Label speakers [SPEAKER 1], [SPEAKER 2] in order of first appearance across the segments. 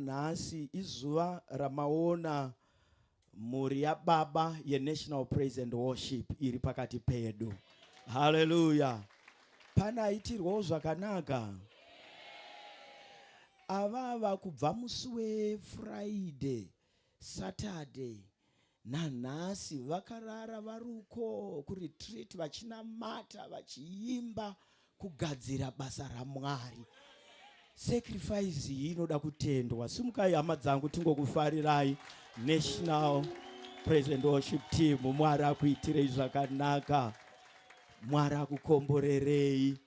[SPEAKER 1] ranhasi izuva ramaona mhuri yababa yeNational Praise and Worship iri pakati pedu. Haleluya! Pane aitirwawo zvakanaka. Avava kubva musi weFriday, Saturday nanhasi vakarara vari uko kuretreat vachinamata vachiimba kugadzira basa raMwari. Sacrifice iyi inoda kutendwa. Simukai hama dzangu tingokufarirai National Praise and Worship Team. Mwari akuitirei zvakanaka. Mwari akukomborerei.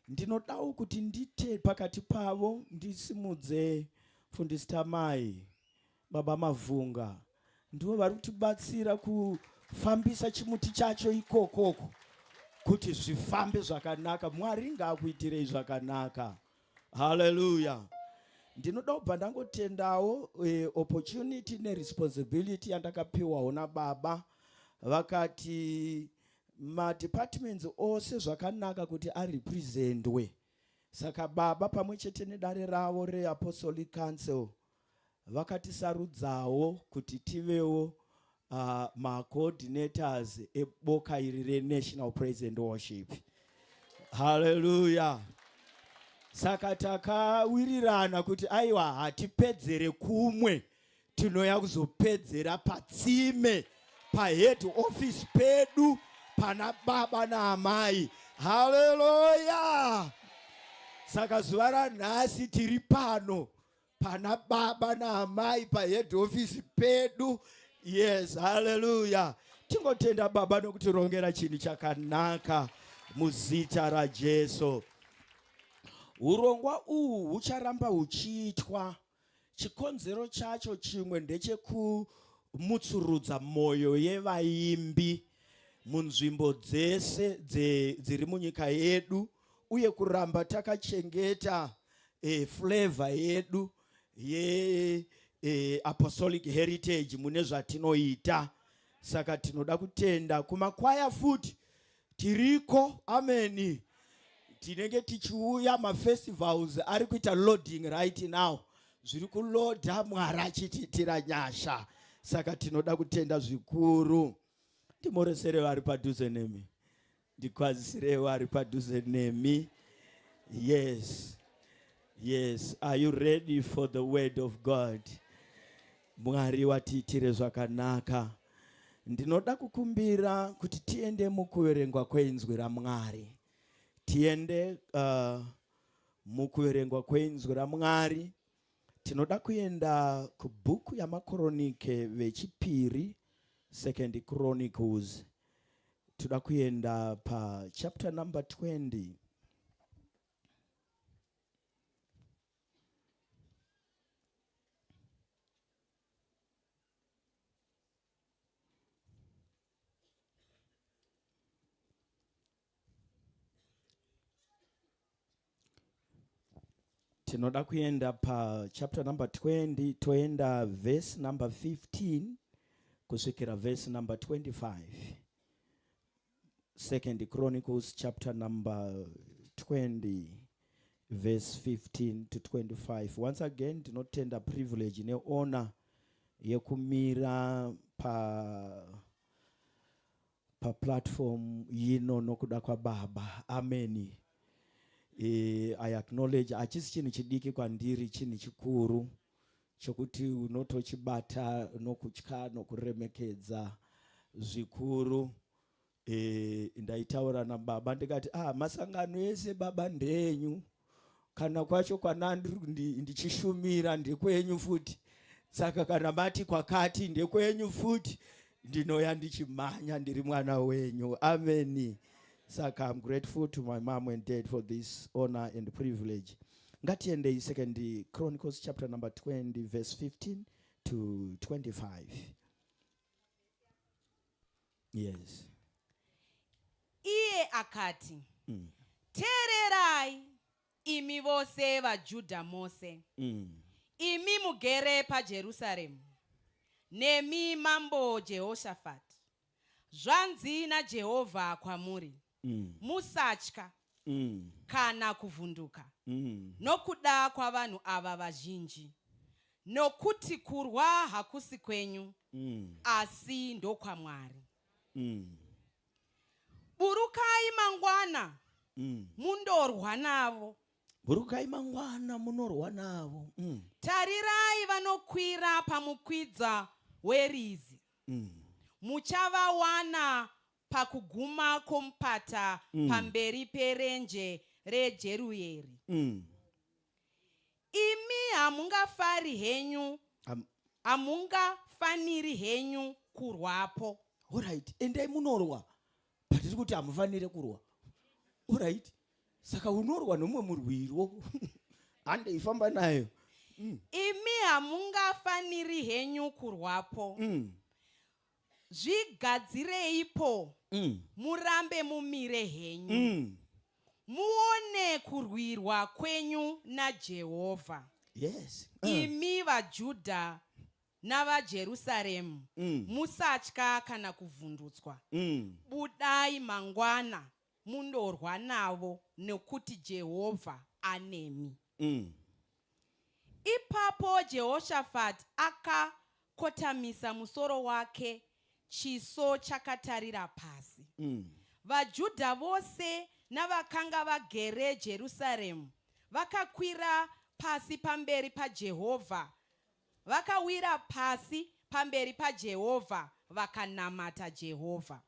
[SPEAKER 1] Ndinodawo kuti ndite pakati pavo ndisimudze Mfundisi Tamai Baba Mavhunga ndivo vari kutibatsira kufambisa chimuti chacho ikokoko kuti zvifambe zvakanaka. Mwari ngaakuitirei zvakanaka. Haleluya. Ndinoda kubva ndangotendawo eh, opportunity neresponsibility yandakapiwawo nababa vakati madepartments ose zvakanaka kuti arepresentwe. Saka baba pamwe chete nedare ravo reApostolic Council Vakatisarudzawo kuti tivewo uh, macoordinators eboka iri reNational Praise and Worship. Haleluya! Saka takawirirana kuti aiwa hatipedzere kumwe, tinoya kuzopedzera patsime pahead office pedu pana baba naamai. Haleluya! Saka zuva ranhasi tiri pano pana baba naamai pahead office pedu. Yes, haleluya. Tingotenda baba nokutirongera chinhu chakanaka muzita raJesu. Urongwa uhu hucharamba huchiitwa. Chikonzero chacho chimwe ndechekumutsurudza mwoyo yevaimbi munzvimbo dzese dziri munyika yedu uye kuramba takachengeta e, flavor yedu ye e, apostolic heritage mune zvatinoita. Saka tinoda kutenda kumakwaya futi tiriko, ameni. Tinenge tichiuya mafestivals ari kuita loading right now, zviri kuloda, Mwari achitiitira nyasha. Saka tinoda kutenda zvikuru. Ndimoresere vari padhuze nemi. Ndikwazisirewo ari padhuze nemi. Yes. Yes. Are you ready for the word of God? Mwari watiitire zvakanaka. Ndinoda kukumbira kuti tiende mukuverengwa kweinzwi raMwari. Tiende mukuverengwa kweinzwi raMwari. Tinoda kuenda kubhuku yaMakoronike vechipiri, Second Chronicles. Toda kuenda pa chapter number 20. Tinoda kuenda pa chapter number 20, toenda verse number 15 kusvikira verse number 25. Second Chronicles chapter number 20 verse 15 to 25. Once again tinotenda privilege nehonor yekumira pa paplatform yino nokuda kwababa. Ameni. E, I acknowledge hachisi chinhu chidiki kwandiri, chinhu chikuru chokuti unotochibata nokutya nokuremekedza zvikuru. E, ndaitaura nababa ndikati ah, masangano ese baba ndenyu kana kwacho kwana ndichishumira ndekwenyu futi, saka kana mati kwakati ndekwenyu futi, ndinoya ndichimhanya, ndiri mwana wenyu. Ameni. Saka I'm grateful to my mom and dad for this honor and privilege. Ngatiendei Second Chronicles chapter number 20 verse 15 to 25. Yes.
[SPEAKER 2] Iye akati, Teererai, imi vose vaJudha mose, imi mugere paJerusaremu, nemi mambo Jehoshafati. Zvanzi naJehovha kwamuri, Musatya kana kuvhunduka nokuda kwavanhu ava vazhinji. Nokuti kurwa hakusi kwenyu, asi ndokwamwari. Burukai mangwana, mundorwa navo.
[SPEAKER 1] Burukai mangwana munorwa navo.
[SPEAKER 2] Tarirai, vanokwira pamukwidza werizi. Muchavawana pakuguma kwomupata pamberi perenje reJerueri. Imi hamungafari henyu, hamungafaniri henyu kurwapo.
[SPEAKER 1] Alright, endai munorwa, patiri kuti hamufaniri kurwa. Alright, saka unorwa nomumwe murwiro, handeifamba nayo.
[SPEAKER 2] Imi hamungafaniri henyu kurwapo. Zvigadzireipo, murambe mumire henyu, muone kurwirwa kwenyu naJehovha. Imi vaJudha navaJerusaremu, musatya kana kuvhundutswa. Budai mangwana mundorwa navo, nekuti Jehovha anemi. Ipapo Jehoshafati akakotamisa musoro wake, chiso chakatarira pasi. VaJudha vose navakanga vagere Jerusaremu vakakwira pasi pamberi paJehovha, vakawira pasi pamberi paJehovha, vakanamata Jehovha.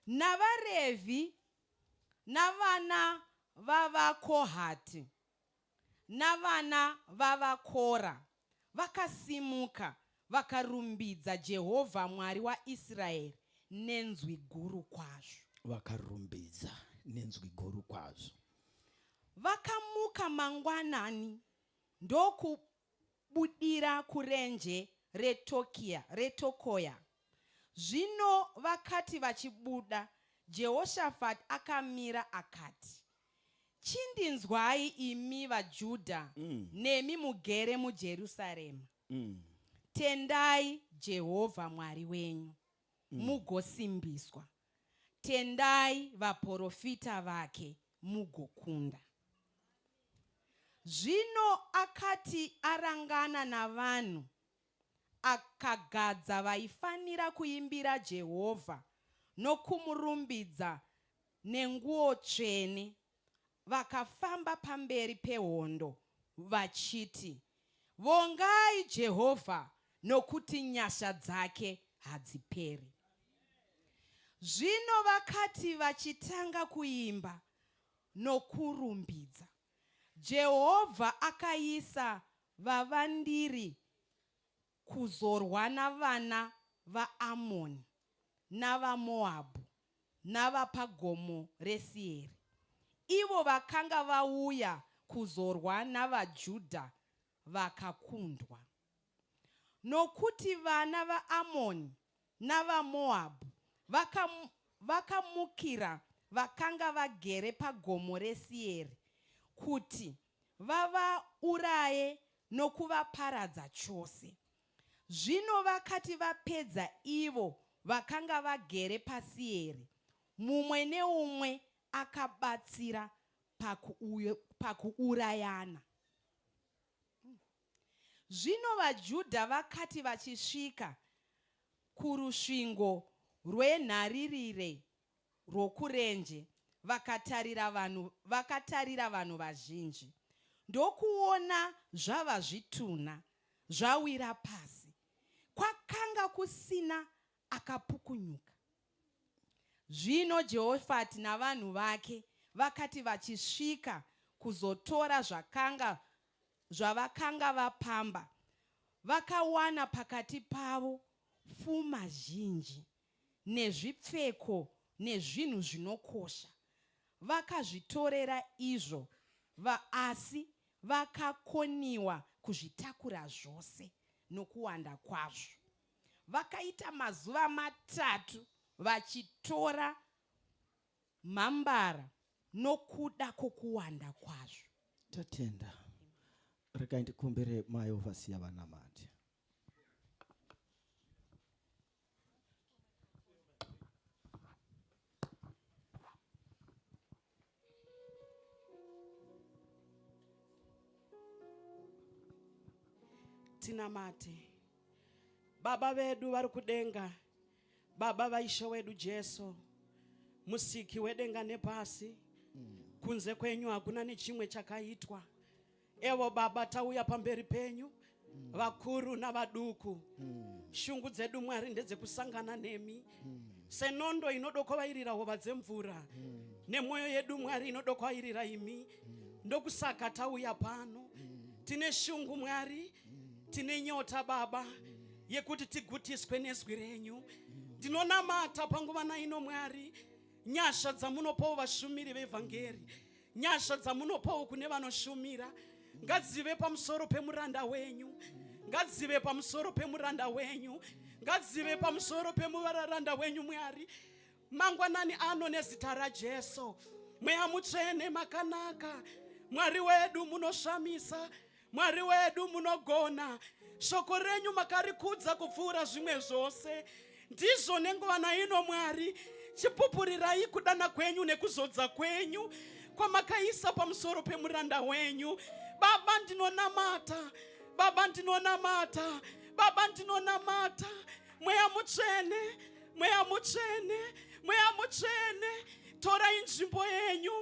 [SPEAKER 2] NavaRevhi navana vavaKohati navana vavaKora vakasimuka, vakarumbidza Jehovha Mwari waIsraeri nenzwi guru kwazvo.
[SPEAKER 1] Vakarumbidza nenzwi guru kwazvo.
[SPEAKER 2] Vakamuka mangwanani ndokubudira kurenje reTokia reTokoya. Zvino vakati vachibuda, Jehoshafati akamira akati, "Chindinzwai imi vaJudha, nemi mugere muJerusarema. Tendai Jehovha Mwari wenyu, mugosimbiswa. Tendai vaprofita vake, mugokunda." Zvino akati arangana navanhu, akagadza vaifanira kuimbira Jehovha nokumurumbidza nenguo tsvene, vakafamba pamberi pehondo vachiti, "Vongai Jehovha, nokuti nyasha dzake hadziperi." Zvino vakati vachitanga kuimba nokurumbidza, Jehovha akaisa vavandiri kuzorwa navana vaAmoni navaMoabhu navapagomo reSeiri, ivo vakanga vauya kuzorwa navaJudha, vakakundwa. Nokuti vana vaAmoni navaMoabhu vakamukira vakanga vagere pagomo reSeiri, kuti vavauraye nokuvaparadza chose. Zvino vakati vapedza ivo vakanga vagere paSeiri, mumwe neumwe akabatsira pakuurayana. Zvino vaJudha vakati vachisvika kurusvingo rwenharirire rwokurenje, vakatarira vanhu vazhinji, ndokuona zvava zvitunha zvawira pasi, kwakanga kusina akapukunyuka. Zvino Jehoshafati navanhu vake vakati vachisvika kuzotora zvakanga zvavakanga vapamba, vakawana pakati pavo pfuma zhinji nezvipfeko nezvinhu zvinokosha. Vakazvitorera izvo asi vakakoniwa kuzvitakura zvose nokuwanda kwazvo. Vakaita mazuva 3 vachitora mhambara nokuda kwokuwanda kwazvo.
[SPEAKER 1] Tatenda. Regai ndikumbire mai ovasiya vanamati.
[SPEAKER 3] Tinamate. Baba vedu vari kudenga, Baba vaIshe wedu Jesu, Musiki wedenga nepasi, kunze kwenyu hakuna nechimwe chakaitwa. Evo Baba, tauya pamberi penyu, vakuru navaduku. Shungu dzedu Mwari ndedzekusangana nemi senondo inodokovairira hova dzemvura, nemwoyo yedu Mwari inodokwairira imi. Ndokusaka tauya pano. Tine shungu Mwari, tine nyota Baba yekuti tigutiswe nezwi renyu. Ndinonamata panguva naino Mwari, nyasha dzamunopawo vashumiri vevhangeri, nyasha dzamunopawo kune vanoshumira, ngadzive pamusoro pemuranda wenyu, ngadzive pamusoro pemuranda wenyu, ngadzive pamusoro pemuranda wenyu Mwari. Mangwanani ano nezita raJesu, Mweya Mutsvene makanaka, Mwari wedu munoshamisa, Mwari wedu munogona, shoko renyu makarikudza kupfuura zvimwe zvose. Ndizvo nenguva naino Mwari, chipupurirai kudana kwenyu nekuzodza kwenyu kwamakaisa pamusoro pemuranda wenyu. Baba ndinonamata, Baba ndinonamata, Baba ndinonamata, Mweya Mutsvene, Mweya Mutsvene, Mweya Mutsvene, torai nzvimbo yenyu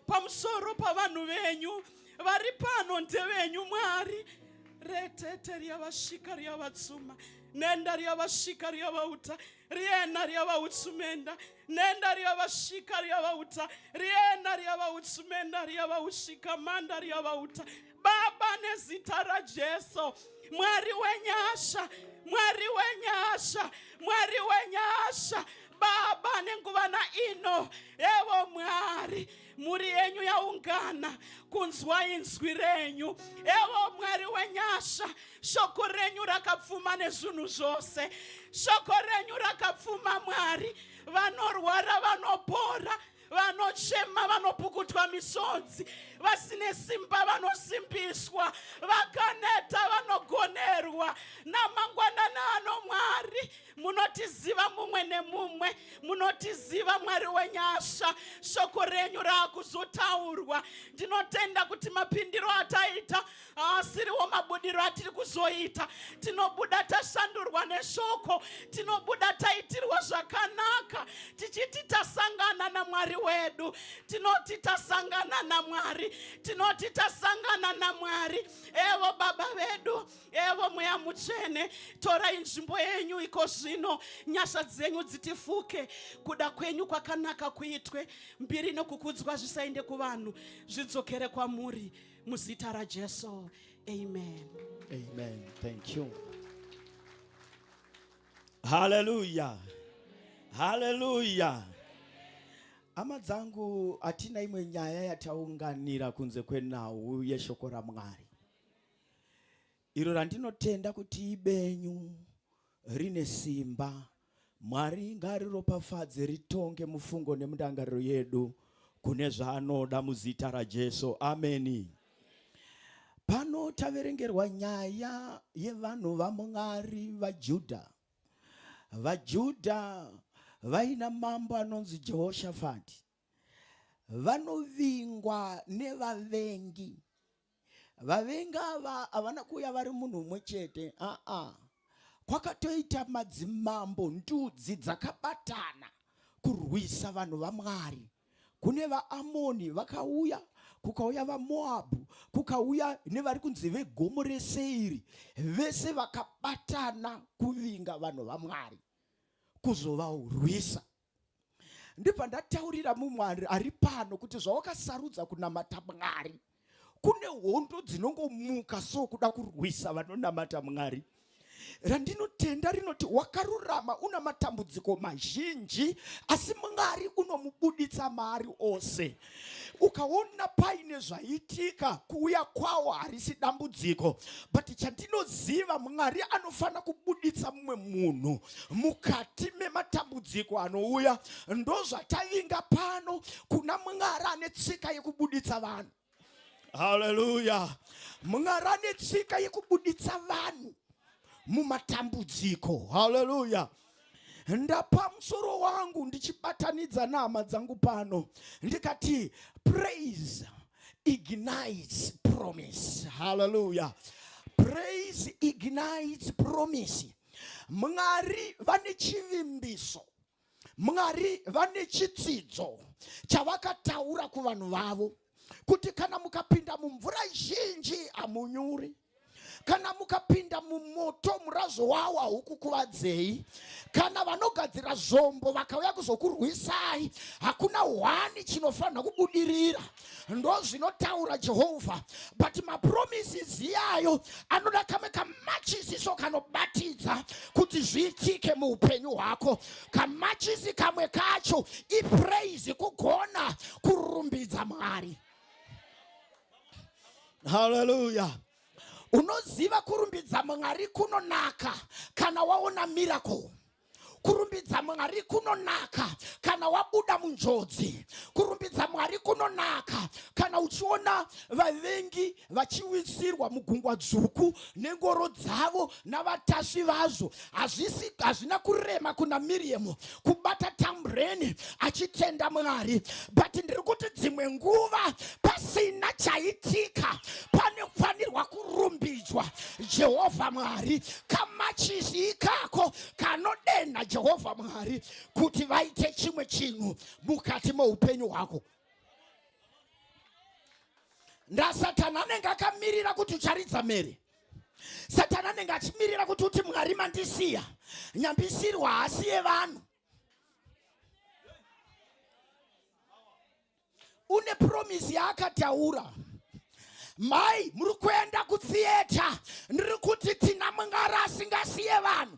[SPEAKER 3] pamusoro pavanhu venyu vari pano, ndevenyu Mwari. Retete riyavasvika riyavatsuma, nenda riyavasvika riyavauta, riena riyavautsumenda, nenda riyavasvika riyavauta, riena riyavautsumenda, riyavausvika manda riyavauta. Baba, nezita raJesu, Mwari wenyasha, Mwari wenyasha, Mwari wenyasha, Baba, nenguvana ino, evo Mwari, mhuri yenyu yaungana kunzwa inzwi renyu. Evo Mwari wenyasha, shoko renyu rakapfuma nezvinhu zvose, shoko renyu rakapfuma Mwari. Vanorwara vanopora, vanochema vanopukutwa misodzi, vasine simba vanosimbiswa, vakaneta vanogonerwa. Namangwanana ano Mwari, munotiziva mumwe nemumwe, munotiziva Mwari wenyasha. Shoko renyu raakuzotaurwa, ndinotenda kuti mapindiro ataita haasiriwo mabudiro atiri kuzoita. Tinobuda tashandurwa neshoko, tinobuda taitirwa zvakanaka, tichiti tasangana naMwari wedu. Tinoti tasangana naMwari, tinoti tasangana naMwari. Evo Baba vedu, evo Mweya Mutsvene, torai nzvimbo yenyu iko zvino, nyasha dzenyu dzitifuke, kuda kwenyu kwakanaka kuitwe, mbiri nokukudzwa zvisaende kuvanhu, zvidzokere kwamuri, muzita raJesu, amen.
[SPEAKER 1] Amen. Thank you. Hallelujah. Hallelujah. Hama dzangu, hatina imwe nyaya yataunganira kunze kwenhau yeshoko raMwari, iro randinotenda kuti ibenyu, rine simba. Mwari ngariropafadze, ritonge mufungo nemundangariro yedu kune zvaanoda, muzita raJesu, ameni. Pano taverengerwa nyaya yevanhu vaMwari, vaJudha. VaJudha vaina mambo anonzi Jehoshafati, vanovingwa nevavengi. Vavengi ava havana kuuya vari munhu umwe chete, aa, kwakatoita madzimambo, ndudzi dzakabatana kurwisa vanhu vaMwari. Kune vaAmoni vakauya, kukauya vaMoabhu, kukauya nevari kunzi vegomo reSeiri, vese vakabatana kuvinga vanhu vaMwari, kuzovaurwisa. Ndibva ndataurira mumwe ari pano kuti zvawakasarudza kunamata Mwari, kune hondo dzinongomuka so kuda kurwisa vanonamata Mwari. Randinotenda rinoti wakarurama una matambudziko mazhinji, asi Mwari unomubuditsa maari ose. Ukaona paine zvaitika, kuuya kwawo harisi dambudziko, but chandinoziva, Mwari anofanira kubuditsa mumwe munhu mukati mematambudziko anouya. Ndozvatavinga pano, kuna Mwari ane tsika yekubuditsa vanhu. Haleluya! Mwari ane tsika yekubuditsa vanhu mumatambudziko. Haleluya! Ndapa musoro wangu ndichibatanidza nehama dzangu pano, ndikati praise ignites promise. Haleluya! Praise ignites. ignites promise. Mwari vane chivimbiso, Mwari vane chitsidzo chavakataura kuvanhu vavo kuti kana mukapinda mumvura zhinji hamunyuri, kana mukapinda mumoto murazvo wawo haukukuvadzei, kana vanogadzira zvombo vakauya kuzokurwisai hakuna hwani chinofanira kubudirira. Ndozvinotaura Jehovha. But mapromises iyayo anoda kamwe kamachisiso kanobatidza kuti zviitike muupenyu hwako. Kamachisi kamwe kacho ipraise, kugona kurumbidza Mwari. Haleluya. Unoziva kurumbidza Mwari kunonaka kana waona miracle. Kurumbidza Mwari kunonaka kana wabuda munjodzi. Kurumbidza Mwari kunonaka kana uchiona vavengi vachiwisirwa mugungwa dzvuku nengoro dzavo navatasvi vazvo. Hazvisi, hazvina kurema kuna Miriam kubata tambureni achitenda Mwari, but ndiri kuti dzimwe nguva pasina chaitika panofanirwa kurumbidzwa Jehovha Mwari. Kamachisi ikako kanodenha Jehovha Mwari kuti vaite chimwe chinhu mukati moupenyu hwako. NdaSatani anenge akamirira kuti ucharidza mhere. Satani anenge achimirira kuti uti Mwari mandisiya, nyambisirwa haasi yevanhu. Une promise yaakataura. Mai muri kuenda kutheatre, ndiri kuti tina Mwari asingasiye vanhu.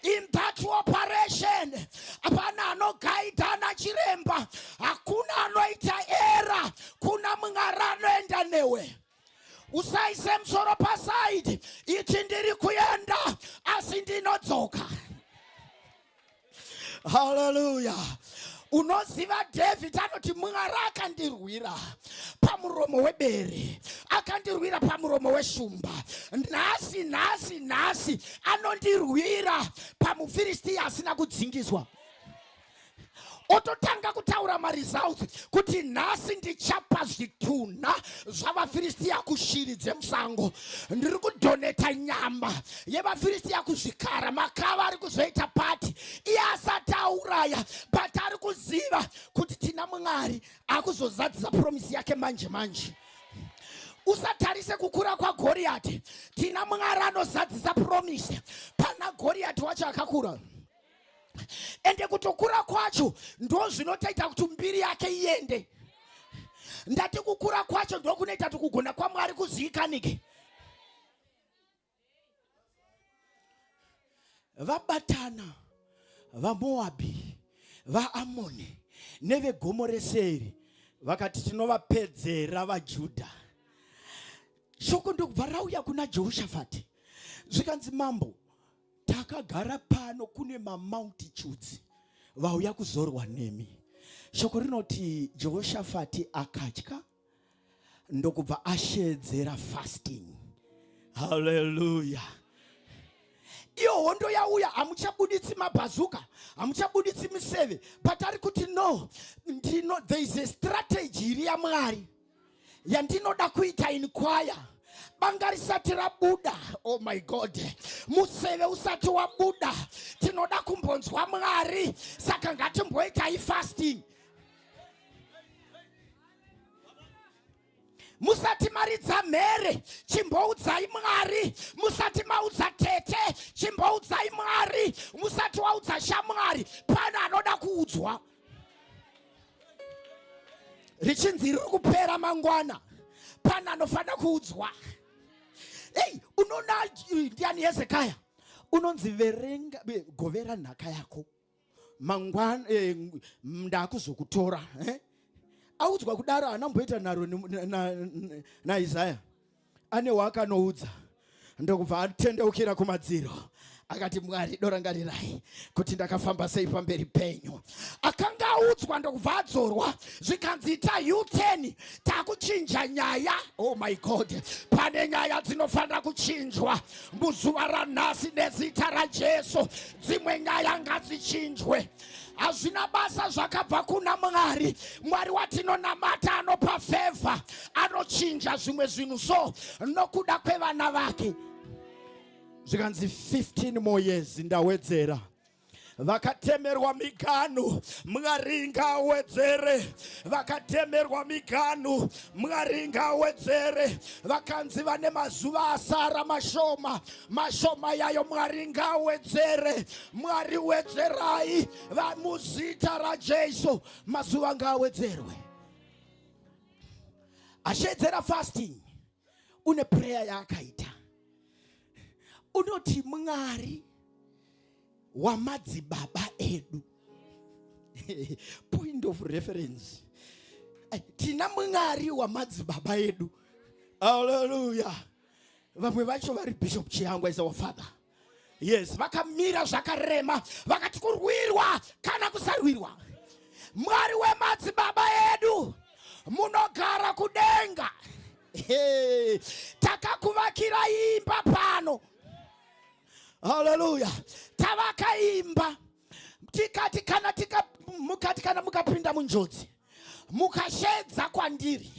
[SPEAKER 1] In that operation hapana anogaidha nachiremba, hakuna anoita era, kuna Mwari anoenda newe. Usaise musoro pasaidi, iti ndiri kuenda asi ndinodzoka. Haleluya. Unoziva David anoti Mwari akandirwira pamuromo webere, akandirwira pamuromo weshumba, nhasi nhasi nhasi anondirwira pamuFiristia asina kudzingiswa. Ototanga kutaura maresults kuti nhasi ndichapa zvitunha zvavaFiristia kushiri dzemusango, ndiri kudoneta nyama yevaFiristia kuzvikara, makava ari kuzoita pati. Iye asati auraya, but ari kuziva kuti tina Mwari akuzozadzisa promisi yake manje manje. Usatarise kukura kwaGoriati, tina Mwari anozadzisa promisi pana Goriati wacho akakura. Ende kutokura kwacho ndo zvinotoita kuti mbiri yake iende. Ndati kukura kwacho ndokunoita kuti kugona kwaMwari kuzivikanike. Vabatana vaMoabhi, vaAmoni nevegomo reSeiri vakati tinovapedzera vaJudha. Shoko ndokubva rauya kuna Jehoshafati, zvikanzi, mambo, takagara pano kune mamultitudes vauya kuzorwa nemi. Shoko rinoti Jehoshafati akatya ndokubva ashedzera fasting. Haleluya. Iyo hondo yauya, hamuchabuditsi mabhazuka, hamuchabuditsi miseve, but ari kuti no, ndino, there is a strategy iri yaMwari yandinoda kuita inquire banga risati rabuda. Oh my God, museve usati wabuda tinoda kumbonzwa Mwari, saka ngatimboitai fasting. Musati maridza mhere, chimboudzai Mwari. Musati maudza tete, chimboudzai Mwari. Musati waudza shamwari, pane anoda kuudzwa. Richinzi riri kupera mangwana, pane anofanira kuudzwa. Ei, unoona ndiani Hezekaya unonzi verenga, govera nhaka yako mangwana, ndakuzokutora. Audzwa kudaro haana kumboita nharo naIsaya, ane waakanoudza ndokubva atendeukira kumadziro akati, Mwari dorangarirai kuti ndakafamba sei pamberi penyu. Akanga audzwa ndokubva adzorwa, zvikanzi ita U10, takuchinja nyaya. Oh my God, pane nyaya dzinofanira kuchinjwa muzuva ranhasi nezita raJesu. Dzimwe nyaya ngadzichinjwe. Hazvina basa zvakabva kuna Mwari. Mwari watinonamata anopa fevha, anochinja zvimwe zvinhu so nokuda kwevana vake. Zvikanzi 15 more years ndawedzera. Vakatemerwa miganhu, Mwari ngaawedzere. Vakatemerwa miganhu, Mwari ngaawedzere. Vakanzi vane mazuva asara mashoma, mashoma yayo, Mwari ngaawedzere. Mwari wedzerai muzita raJesu, mazuva ngaawedzerwe. Ashedzera fasting une prayer yaakaita, unoti Mwari wamadzibaba edu, point of reference, tina Mwari wamadzibaba edu. Haleluya. Vamwe vacho vari Bishop Chiyangwa is our father. Yes, vakamira zvakarema, vakati kurwirwa kana kusarwirwa, Mwari wemadzibaba edu munogara kudenga. Hey, takakuvakira imba pano. Haleluya. Tavaka imba, tikati kana tika mukati kana mukapinda munjodzi, mukashedza kwandiri,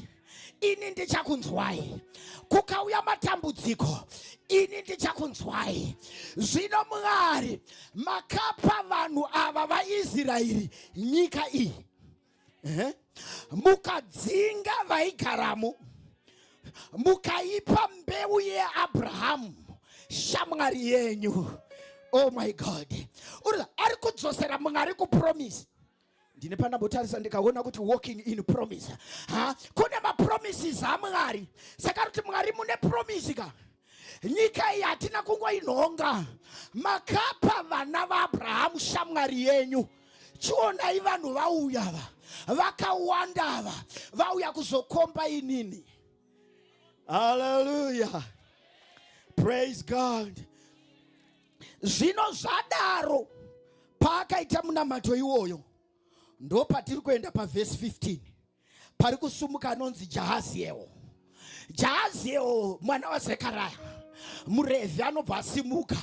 [SPEAKER 1] ini ndichakunzwai. Kukauya matambudziko, ini ndichakunzwai. Zvino Mwari, makapa vanhu ava vaIsraeri nyika iyi, mukadzinga vaigaramo, mukaipa mbeu yeAbrahamu shamwari yenyu. Oh my God. Uri ari kudzosera Mwari kupromise. Ndine pandambotarisa ndikaona kuti walking in promise, ha, kune mapromises aMwari. Saka kuti Mwari mune promise ka, nyika iyi hatina kungoinhonga, makapa vana vaAbrahamu shamwari yenyu. Chionai vanhu vauya va vakawanda ava vauya kuzokomba inini. Haleluya, praise God. Zvino zvadaro, paakaita munamato iwoyo, ndo patiri kuenda pavhesi 15, pari kusumuka anonzi Jahaziel. Jahaziel mwana waZekaraya muRevhi anobva asimuka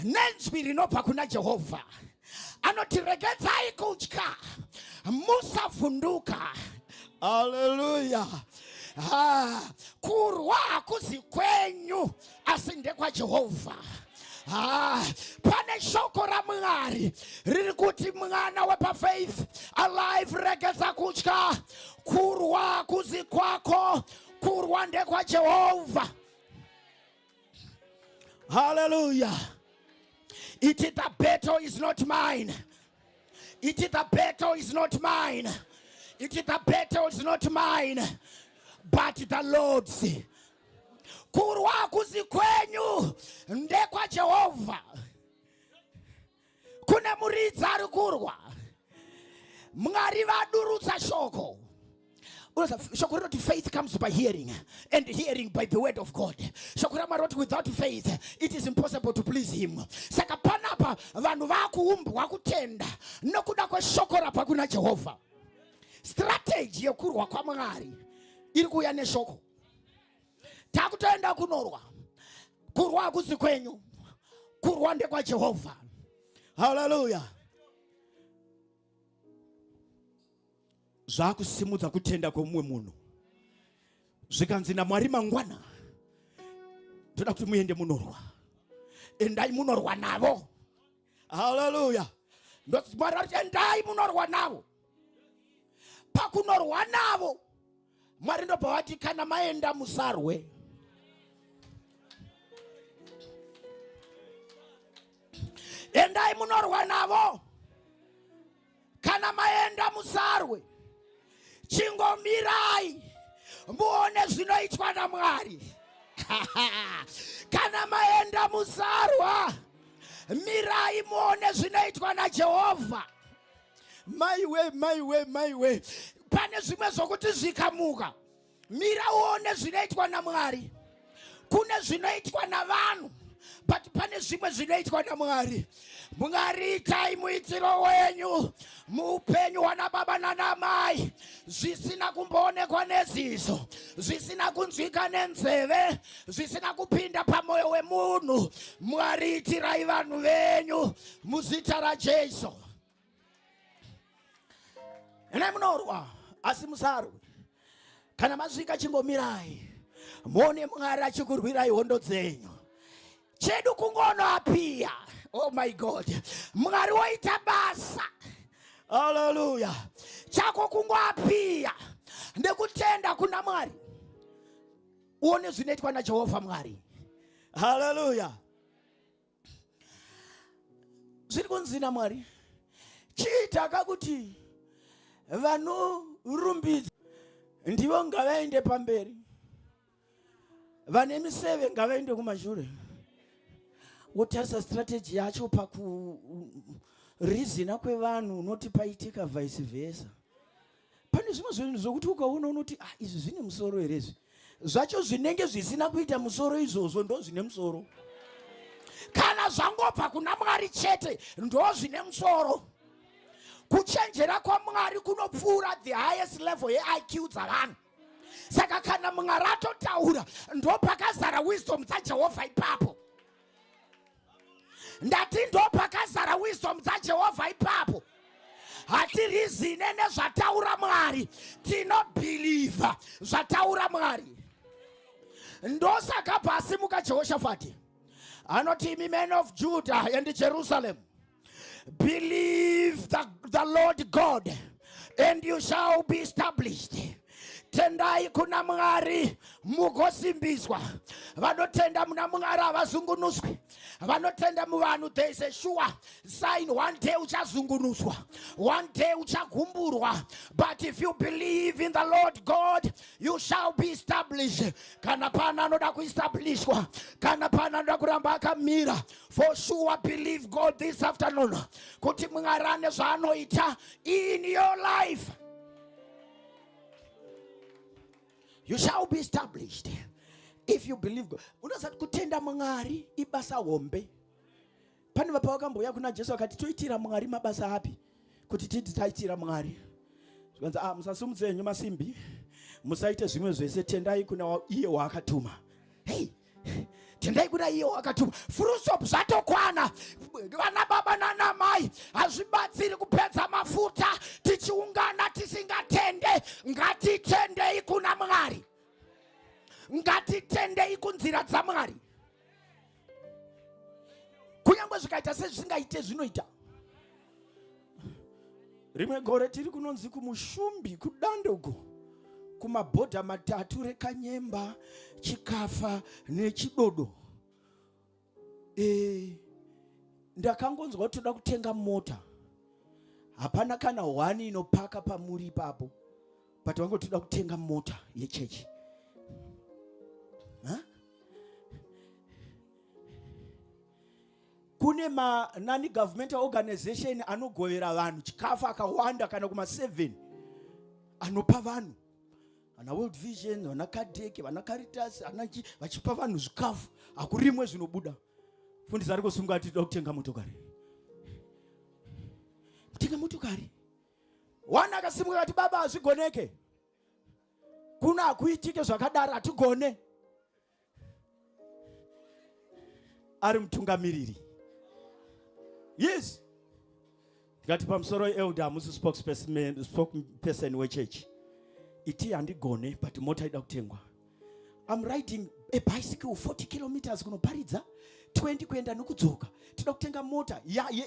[SPEAKER 1] nenzwi rinobva kuna Jehovha. Anoti, regedzai kutya, musavhunduka. Haleluya. Kurwa hakuzi kwenyu, asi ndekwaJehovha. Ah, pane shoko raMwari riri kuti mwana wepaFaith Alive, regedza kutya, kurwa hakuzi kwako, kurwa ndekwaJehovha. Hallelujah. It is the battle is not mine. It is the battle is not mine. It is the battle is not mine, but the Lord's. Kurwa hakuzi kwenyu, ndekwaJehovha. Kune muridzi ari kurwa. Mwari vadurutsa shoko. Shoko rinoti faith comes by hearing, and hearing by the word of God. Shoko raMwari roti without faith it is impossible to please him. Saka panapa vanhu vakuumbwa kutenda nokuda kweshoko rabva kuna Jehovha. Strategy yekurwa kwaMwari iri kuuya neshoko. Takutoenda kunorwa. Kurwa hakusi kwenyu, kurwa ndekwaJehovha. Haleluya. Zvakusimudza kutenda kwemumwe munhu. Zvikanzi naMwari, mangwana ndoda kuti muende munorwa, endai munorwa navo. Haleluya. Mwari vari, endai munorwa navo. Pakunorwa navo, Mwari ndobva vati, kana maenda musarwe. Endai munorwa navo, kana maenda musarwe, chingomirai muone zvinoitwa naMwari. Kana maenda musarwa, mirai muone zvinoitwa naJehovha. Maiwe, maiwe, maiwe, pane zvimwe zvokuti zvikamuka, mira uone zvinoitwa naMwari. Kune zvinoitwa navanhu, but pane zvimwe zvinoitwa naMwari. Mwari, itai muitiro wenyu muupenyu hwana baba nanamai, zvisina kumboonekwa neziso, zvisina kunzwika nenzeve, zvisina kupinda pamwoyo wemunhu. Mwari, itirai vanhu venyu muzita raJesu. Endai munorwa, asi musarwe. Kana masvika, chingomirai muone Mwari achikurwirai hondo dzenyu. Chedu kungonoapiya. Oh my God, Mwari woita basa. Haleluya. Chako kungoapiya nekutenda kuna Mwari, uone zvinoitwa naJehovha Mwari. Haleluya. Zviri kunzi naMwari, chiitaka kuti vanorumbidza ndivo ngavaende pamberi, vane miseve ngavaende kumashure. Wotarisa strategy yacho pakurizina kwevanhu, unoti paitika vice versa. Pane zvimwe zvinhu zvokuti ukaona unoti, ah, izvi zvine musoro here? Izvi zvacho zvinenge zvisina kuita musoro, izvozvo ndo zvine musoro. Kana zvangobva kuna Mwari chete, ndo zvine musoro. Kuchenjera kwaMwari kunopfuura the highest level yeIQ dzavanhu. Saka kana Mwari atotaura, ndo pakazara wisdom dzaJehovha ipapo. Ndati ndo pakazara wisdom dzaJehovha ipapo. Hatirizine nezvataura Mwari, tinobhilivha zvataura Mwari. Ndosaka pasimuka Jehoshafati anoti, imi men of Judah and Jerusalem, believe the Lord God and you shall be established. Tendai kuna Mwari mugosimbiswa. Vanotenda muna Mwari havazungunuswi. Vanotenda muvanhu, there is a sure sign, one day uchazungunuswa, one day uchagumburwa. But if you believe in the Lord God, you shall be established. Kana pana anoda kuestablishwa, kana pana anoda kuramba akamira for sure, believe God this afternoon kuti Mwari ane zvaanoita in your life. You shall be established if you believe God. Unozati kutenda Mwari ibasa hombe. Pane vapavakambouya kuna Jesu akati, toitira Mwari mabasa api kuti titi taitira Mwari? Zvikanzi, ah, musasimudze henyu masimbi, musaite zvimwe zvese, tendai kuna iye waakatuma. Hey, tendai kuna iye wakatuma, full stop, zvatokwana. Vana baba nana mai, hazvibatsiri kupedza mafuta tichiungana tisingatende. Ngatitendei kuna Mwari, ngatitendei kunzira dzaMwari. Kunyange zvikaita sezvisingaite, zvinoita. Rimwe gore tiri kunonzi kuMushumbi, kudande uko, kumabhodha matatu reKanyemba, Chikafa neChidodo. Ndakangonzwa kuti toda kutenga mota. Hapana kana hwani inopaka pamuri ipapo, but vangoti toda kutenga mota yechechi. Huh? Kune manani governmental organization anogovera vanhu chikafu akawanda, kana kuma7 anopa vanhu, vana World Vision, vana Kadeke, vana Caritas, anachi, vachipa vanhu zvikafu. Hakurimwe zvinobuda. Fundisi ari kusunga ati toda kutenga motokari, kutenga motokari. Wana akasimuka akati, baba, hazvigoneke kuno, hakuitike zvakadaro, hatigone. Ari mutungamiriri, yes. Ndikati, pamusoro elder, hamusi spokesperson wechechi? Iti handigone, but mota ida kutengwa. I'm riding a bicycle 40 kilometers kunoparidza, 20 kuenda nokudzoka. Tinoda kutenga mota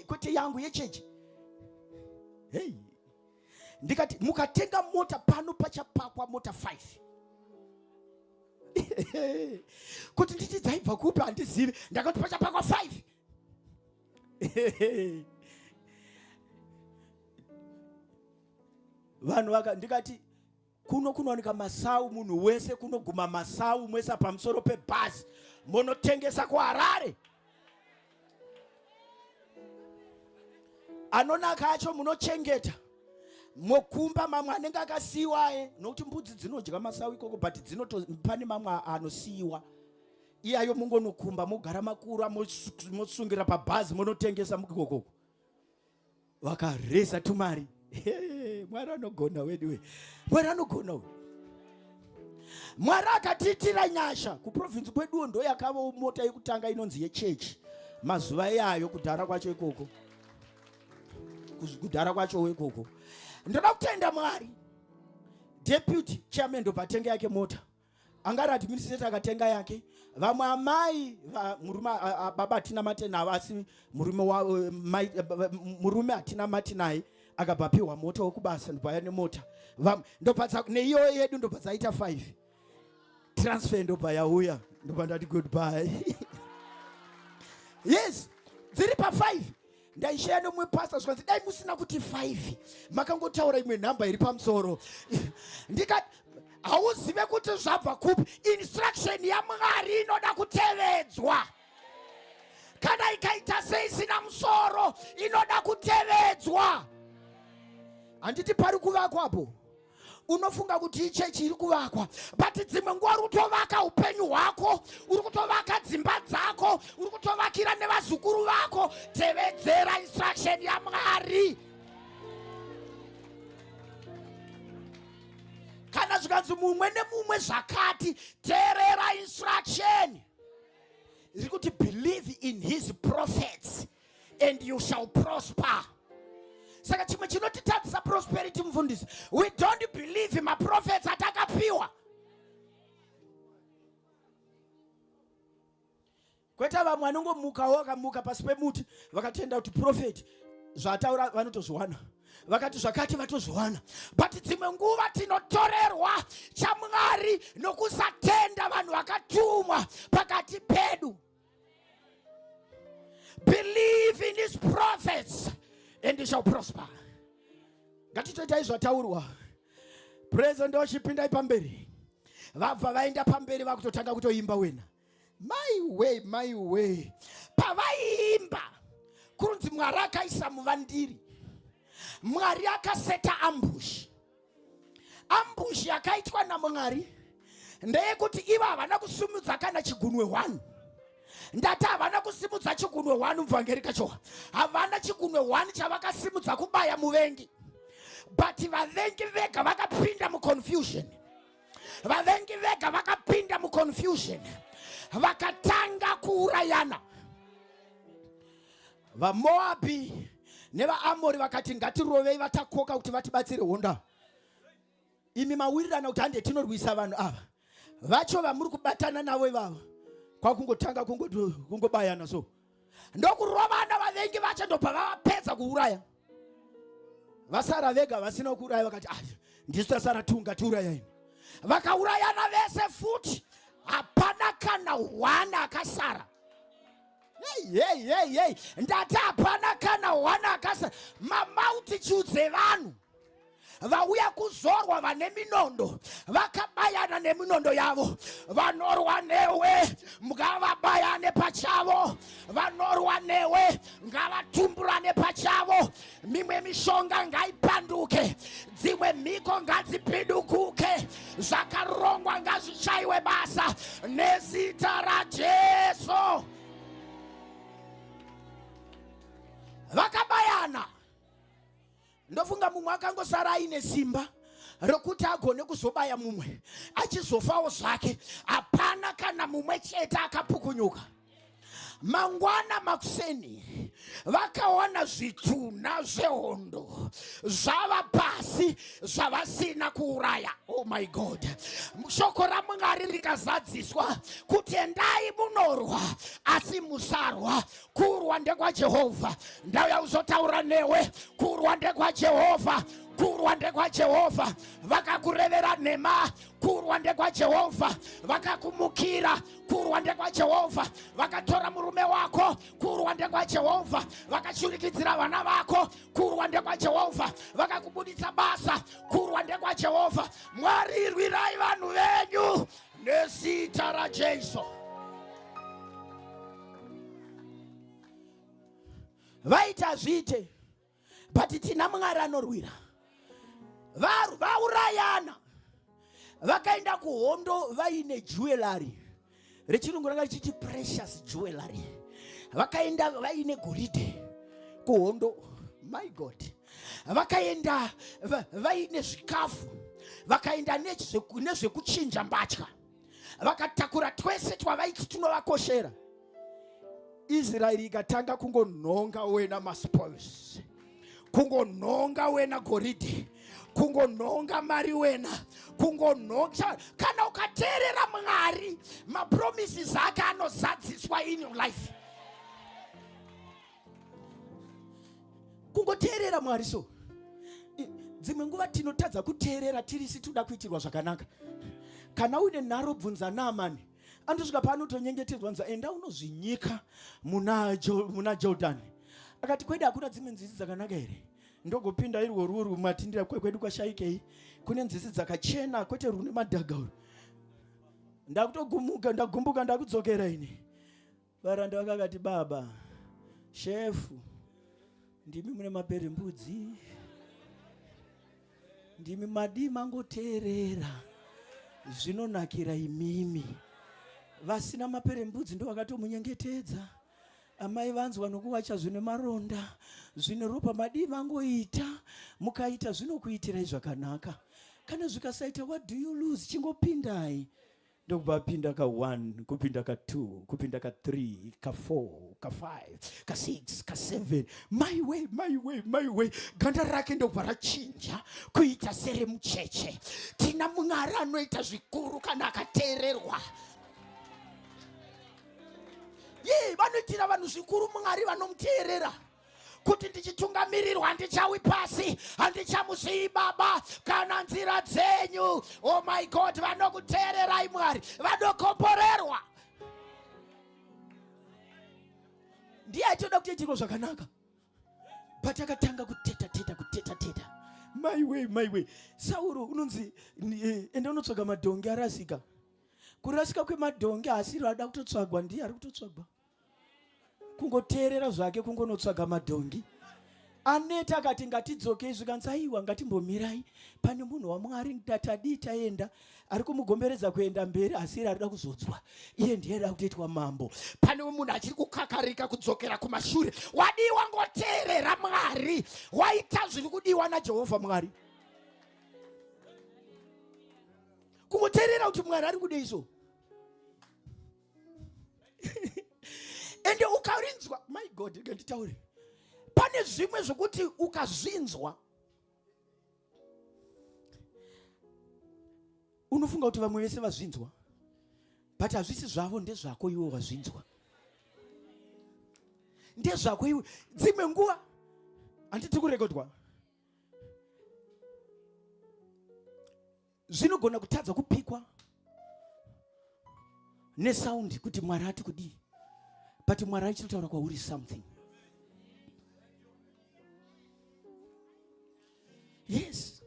[SPEAKER 1] kwete yangu, yechechi. Hey, ndikati mukatenga mota pano pachapakwa mota 5. Kuti nditi dzaibva kupi handizivi. Ndakati pachapakwa 5. Vanhu vaka, ndikati kuno kunowanika masau, munhu wese kunoguma masau, mwesa pamusoro pebhazi monotengesa kuHarare. Anonaka acho munochengeta, mokumba mamwe anenge akasiyiwa aye, nokuti mbudzi dzinodya masau ikoko, but dzinoto pane mamwe anosiyiwa iyayo, mungonokumba, mogara makura, mosungira pabhazi, monotengesa ikokoko. Vakareza tumari. Mwari anogona wedu, Mwari anogona uyu. Mwari akatiitira nyasha kuprovinsi kweduwo, ndo yakavawo mota yekutanga inonzi yechechi mazuva iyayo, kudhara kwacho ikoko, kudhara kwacho ikoko. Ndoda kutenda Mwari. Deputy chairman ndobva atenge yake mota. Anga ari administrator akatenga yake. Vamwe amai murume baba hatina mate navo, asi murume wa mai, murume hatina mate naye akabva apiwa mota wekubasa ndobva aya nemota. Ndobva neiyoyo yedu ndobva dzaita 5. Transfer ndobva yauya, ndobva ndati goodbye. Yes, dziri pa 5. Ndaisheya nemumwe pastor zvikanzi dai musina kuti 5 makangotaura imwe nhamba iri pamusoro. Ndikati hauzive kuti zvabva kupi. Instruction yaMwari inoda kutevedzwa. Kana ikaita seisina musoro inoda kutevedzwa. Handiti pari kuvakwa apo? Unofunga kuti ichechi iri kuvakwa, but dzimwe nguva uri kutovaka upenyu hwako, uri kutovaka dzimba dzako, uri kutovakira nevazukuru vako. Tevedzera instruction yaMwari. Kana zvikanzi mumwe nemumwe zvakati, teerera instruction. Iri kuti believe in his prophets and you shall prosper. Saka chimwe chinotitadzisa prosperity, mufundisi, we don't believe maprophets atakapiwa. Kwete vamwe vanongomukawo vakamuka pasi pemuti vakatenda kuti prophet zvataura vanotozviwana, vakati zvakati vatozviwana. But dzimwe nguva tinotorerwa chaMwari nokusatenda vanhu vakatumwa pakati pedu. Believe in his prophets and you shall prosper. Ngatitoitai zvataurwa. Praise ndochipindai pamberi. Vabva vaenda pamberi vakutotanga kutoimba wena. My way, my way. Pavaiimba kurunzi Mwari akaisa muvandiri. Mwari akaseta ambush. Ambush yakaitwa naMwari ndeyekuti ivo havana kusimudza kana chigunwe 1. Ndati havana kusimudza chigunwe 1, muvhangeri kachowa. Havana chigunwe 1 chavakasimudza kubaya muvengi. But vavengi vega vakapinda muconfusion. Vavengi vega vakapinda muconfusion. Vakatanga kuurayana. VaMoabhi nevaAmori vakati ngatirovei vatakoka kuti vatibatsire honda. Imi mawirirana kuti hande tinorwisa vanhu ava. Vacho vamuri kubatana navo ivava kwakungotanga kungobayana so. Ndokurovana vavengi vacho ndobva vavapedza kuuraya. Vasara vega vasina kuuraya vakati ah, ndisu tasara tunga tiurayai. Vakaurayana vese futi, hapana kana one akasara. Hey, hey, hey, hey. Ndati hapana kana one akasara. Mamultitudes evanhu vauya kuzorwa vane minondo vakabayana neminondo yavo. Vanorwa newe ngavabayane pachavo, vanorwa newe ngavatumburane pachavo. Mimwe mishonga ngaipanduke, dzimwe mhiko ngadzipidukuke, zvakarongwa ngazvichaiwe basa nezita raJesu. Vakabayana. Ndofunga mumwe akangosara aine simba rokuti agone kuzobaya mumwe achizofawo zvake. Hapana kana mumwe chete akapukunyuka. Mangwana makuseni vakaona zvitunha zvehondo zvava pasi zvavasina kuuraya. Oh my God. Shoko raMwari rikazadziswa kuti endai munorwa asi musarwa. Kurwa ndekwaJehovha. Ndauya kuzotaura newe. Kurwa ndekwaJehovha. Kurwa ndekwaJehovha. Vakakurevera nhema. Kurwa ndekwaJehovha. Vakakumukira. Kurwa ndekwaJehovha. Vakatora murume wako. Kurwa ndekwaJehovha. Vakashurikidzira vana vako. Kurwa ndekwaJehovha. Vakakubuditsa basa. Kurwa ndekwaJehovha. Mwari rwirai vanhu venyu nezita raJesu. Vaita zviite, but tina Mwari anorwira. Vaurayana vakaenda kuhondo vaine jewelry, rechirungu ranga richiti precious jewelry. Vakaenda vaine goridhe kuhondo. My God. Vakaenda vaine zvikafu, vakaenda nezvekuchinja mbatya, vakatakura twese twavaiti tunovakoshera. Israeri ikatanga kungonhonga wena maspoils, kungonhonga wena goridhe, Kungonhonga mari wena, kungonhonga. Kana ukateerera Mwari, mapromises ake anozadziswa in your life. Kungoteerera Mwari. So dzimwe nguva tinotadza kuteerera tirisi toda kuitirwa zvakanaka. Kana uine nharo, bvunza Naamani. Andosvika paanotonyengetedzwa, nza enda unozvinyika muna Jordan. Akati, kwedu hakuna dzimwe nzizi dzakanaka here? Ndogopinda irwo ruru matindira kwedu kwashaikei? Kune nzizi dzakachena, kwete rune madhaga uru. Ndakutogumuka, ndagumbuka, ndakudzokera ini. Varanda vakakati, baba shefu, ndimi mune maperembudzi, ndimi madii mangoteerera, zvinonakira imimi. Vasina maperembudzi ndo vakatomunyengetedza. Amai vanzwa nokuwacha zvine maronda zvine ropa, madii mangoita? Mukaita zvinokuitirai zvakanaka. Kana zvikasaita, what do you lose? Chingopindai. Ndokubva apinda ka1, kupinda ka2, kupinda ka3, ka4, ka5, ka6, ka7. My way, my way, my way! Ganda rake ndokubva rachinja kuita seremucheche. Tina Mwari anoita zvikuru kana akateererwa. Ye, vanoitira vanhu zvikuru Mwari vanomuteerera. Kuti ndichitungamirirwa handichawi pasi, handichamusii baba kana nzira dzenyu. Oh my God, vanokuteererai Mwari vanokomborerwa. Ndiye aitoda kutoitirwa zvakanaka, but akatanga kuteta teta, kuteta teta. My way, my way! Sauro unonzi enda unotsvaga madhongi arasika. Kurasika kwemadhongi haasiro ada kutotsvagwa, ndiye ari kutotsvagwa. Kungoteerera zvake, kungonotsvaga madhongi. Aneta, akati ngatidzokei. Zvikanzi aiwa, ngatimbomirai, pane munhu waMwari. Tadii taenda? Ari kumugomberedza kuenda mberi, asi iye arida kuzodzwa, iye ndiye ada kutoitwa mambo. Pane munhu achiri kukakarika kudzokera kumashure. Wadii wangoteerera Mwari, waita zviri kudiwa naJehovha Mwari? Kungoteerera kuti Mwari ari kudei. So ende ukarinzwa, my God, nganditaure, pane zvimwe zvokuti ukazvinzwa unofunga kuti vamwe vese vazvinzwa, but hazvisi zvavo, ndezvako iwe. Wazvinzwa, ndezvako iwe. Dzimwe nguva handiti kurekodwa, zvinogona kutadza kupikwa nesound kuti Mwari ati kudii, but Mwari achitotaura kwauri something. Yes,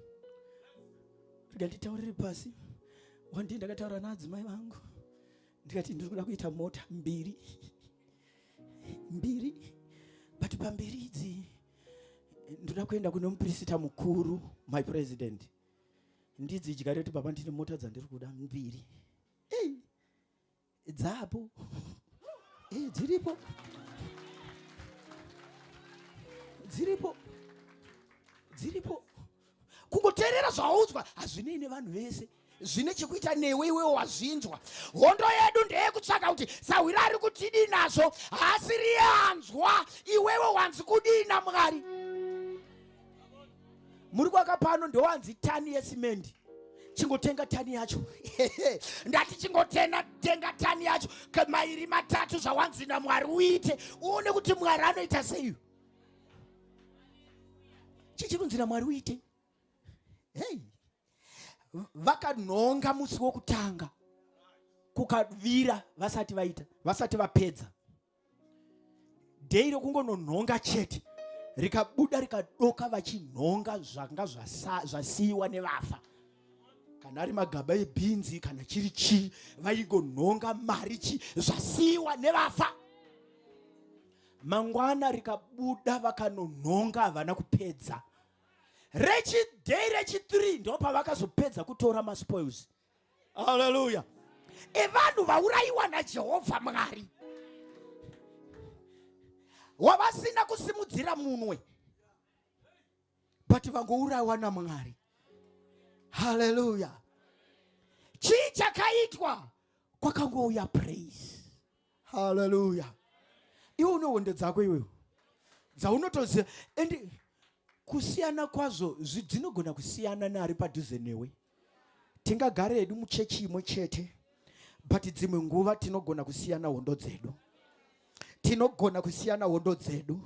[SPEAKER 1] rega nditaurire pasi. Wandii ndakataura naadzimai vangu, ndikati ndiri kuda kuita mota mbiri mbiri, but pambiri idzi ndoda kuenda kune muprista mukuru, my president, ndidzidya reti, baba, ndine mota dzandiri kuda mbiri. Ei, dzapo. Ei, dziripo, dziripo, dziripo. Kungoteerera zvaudzwa hazvinei nevanhu vese, zvine chekuita newe iwewo wazvinzwa. Hondo yedu ndeyekutsvaka kuti sahwira ari kutidii nazvo. Haasiriye anzwa, iwewe wanzi kudii naMwari? Muri kwaka pano ndowanzi tani yesimendi, chingotenga tani yacho. Ndati chingotena, tenga tani yacho, mairi matatu zvawanzi naMwari uite, uone kuti Mwari anoita sei. Chichi kunzi naMwari uite. Hei, vakanhonga musi wokutanga, kukavira vasati vaita, vasati vapedza day rokungononhonga chete, rikabuda rikadoka vachinhonga zvanga zvasiyiwa nevafa. Kana ari magaba ebhinzi, kana chiri chii, vaingonhonga mari, chi zvasiyiwa nevafa. Mangwana rikabuda, vakanonhonga, havana kupedza. Rechiday rechi3 ndo pavakazopedza kutora maspoils, haleluya, evanhu vaurayiwa naJehovha Mwari, wavasina kusimudzira munwe, but vangourayiwa naMwari. Haleluya! Chii chakaitwa? Kwakangouya praise. Haleluya! Iwe une hondo dzako iwewe dzaunotoziva, and Kusiyana kwazvo dzinogona kusiyana neari padhuze newe. Tingagare hedu muchechi imwe chete, but dzimwe nguva tinogona kusiyana hondo dzedu. Tinogona kusiyana hondo dzedu,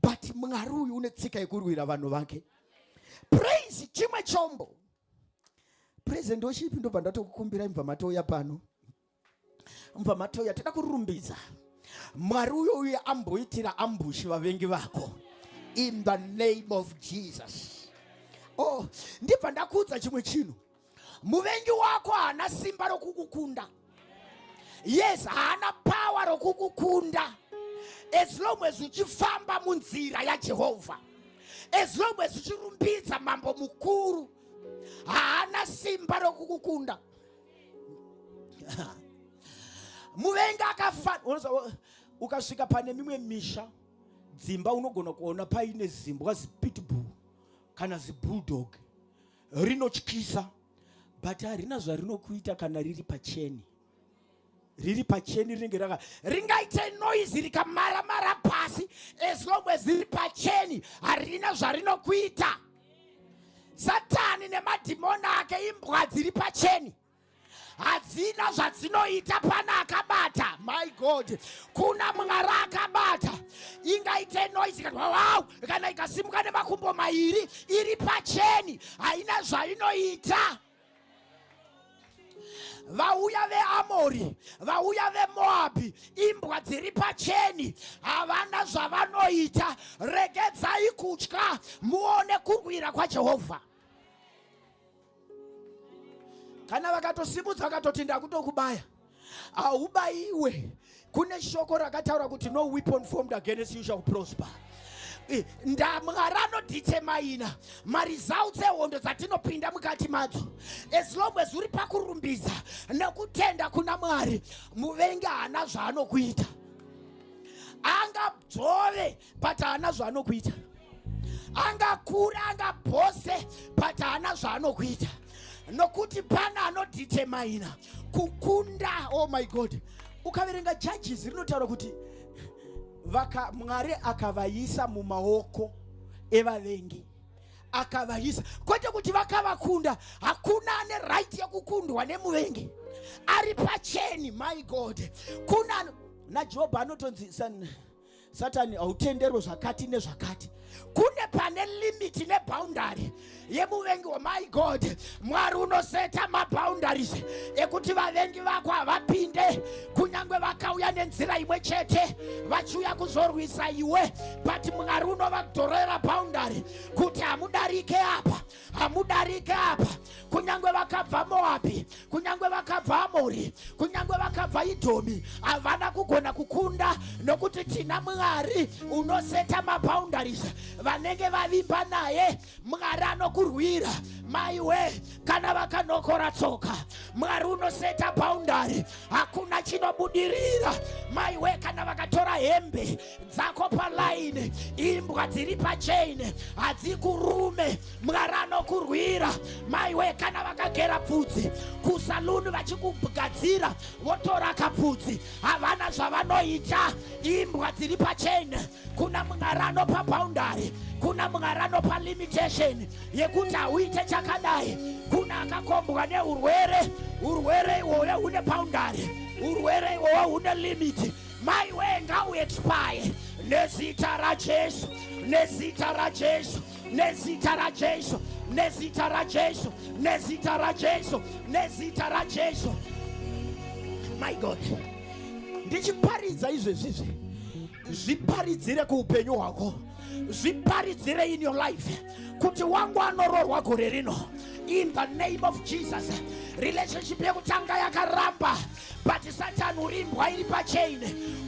[SPEAKER 1] but Mwari uyu une tsika yekurwira vanhu vake. Praise chimwe chombo. Praise ndochipi ndobva ndatokukumbirai mubva matouya pano. Mubva matouya toda kurumbidza Mwari uyo uye amboitira ambushi vavengi vako in the name of Jesus. Oh, ndibva ndakuudza chimwe chinhu. Muvengi wako haana simba rokukukunda. Yes, haana power rokukukunda as long as uchifamba munzira yaJehovha, as long as uchirumbidza mambo mukuru, haana simba rokukukunda. Muvengi akafa, ukasvika pane mimwe misha dzimba unogona kuona paine zimbwa zipitbull kana zibulldog rinotyisa, but harina zvarinokuita kana riri pacheni. Riri pacheni rinenge raka ringaite noise rikamara mara pasi, as long as riri pacheni harina zvarinokuita. Satani nemadhimoni ake imbwa dziri pacheni, hadzina zvadzinoita. Pana akabata, my God, kuna Mwari akabata. Ingaite noise ikati wow, kana ikasimuka nemakumbo mairi iri pacheni, haina zvainoita. Vauya veAmori, vauya veMoabhi, imbwa dziri pacheni, havana zvavanoita. Regedzai kutya, muone kurwira kwaJehovha. Kana vakatosimudza vakatoti ndakutokubaya, haubayiwe. Kune shoko rakataura kuti no weapon formed against you shall prosper. Mwari anodetermina maresults ehondo dzatinopinda mukati madzo. As long as uri pakurumbidza nekutenda kuna Mwari, muvengi haana zvaanokuita. Angadzove, but haana zvaanokuita. Angakura, angabhose, but haana zvaanokuita, nokuti pana anodetermina kukunda. Oh my God, ukaverenga Judges rinotaura kuti Mwari akavaisa mumaoko evavengi, akavaisa, kwete kuti vakavakunda. Hakuna ane right yekukundwa nemuvengi ari pacheni. My God, kuna naJobho anotonzi Satani hautenderwe zvakati nezvakati. Kune pane limit neboundary yemuvengi. My God, Mwari unoseta maboundaries ekuti vavengi vako havapinde, kunyange vakauya nenzira imwe chete vachiuya kuzorwisa iwe, but Mwari unovadhorera boundary kuti hamudarike apa, hamudarike apa. Kunyange vakabva Moabhi, kunyange vakabva Amori, kunyange vakabva Idhomi, havana kugona kukunda, nokuti tina Mwari unoseta maboundaries. Vanenge vavimba naye, Mwari anokurwira. Maiwe, kana vakanokora tsoka, Mwari unoseta boundary, hakuna chinobudirira. Maiwe, kana vakatora hembe dzako palaini, imbwa dziri pachain hadzikurume, Mwari anokurwira. Maiwe, kana vakagera pfudzi kusaluni vachikugadzira, votora kapfudzi, havana zvavanoita, imbwa dziri pachain. Kuna Mwari anopa boundary, kuna Mwari anopa limitation yekuti hauite chakadai. Kuna akakombwa neurwere, urwere ihwoyo hune boundary, urwere ihwoyo hune limit. Maiwe, ngauexpire nezita raJesu, nezita raJesu, nezita raJesu, nezita raJesu, nezita raJesu, nezita raJesu. My God, ndichiparidza izvezvizvi, zviparidzire kuupenyu hwako, zviparidzire in your life kuti wangu anororwa gore rino in the name of Jesus. Relationship yekutanga yakaramba, but Satan uri imbwa iri pachain,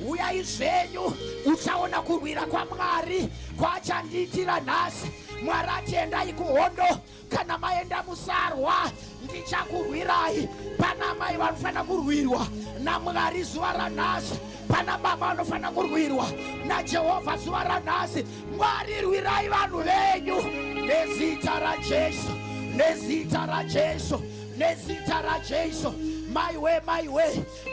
[SPEAKER 1] uyai zvenyu, uchaona kurwira kwaMwari kwachandiitira nhasi. Mwari ati endai kuhondo, kana maenda musarwa, ndichakurwirai. Pana mai vanofanira kurwirwa naMwari zuva ranhasi, pana baba vanofanira kurwirwa naJehovha zuva ranhasi. Mwari, rwirai vanhu venyu nezita raJesu, nezita raJesu, nezita raJesu. Maiwe, maiwe,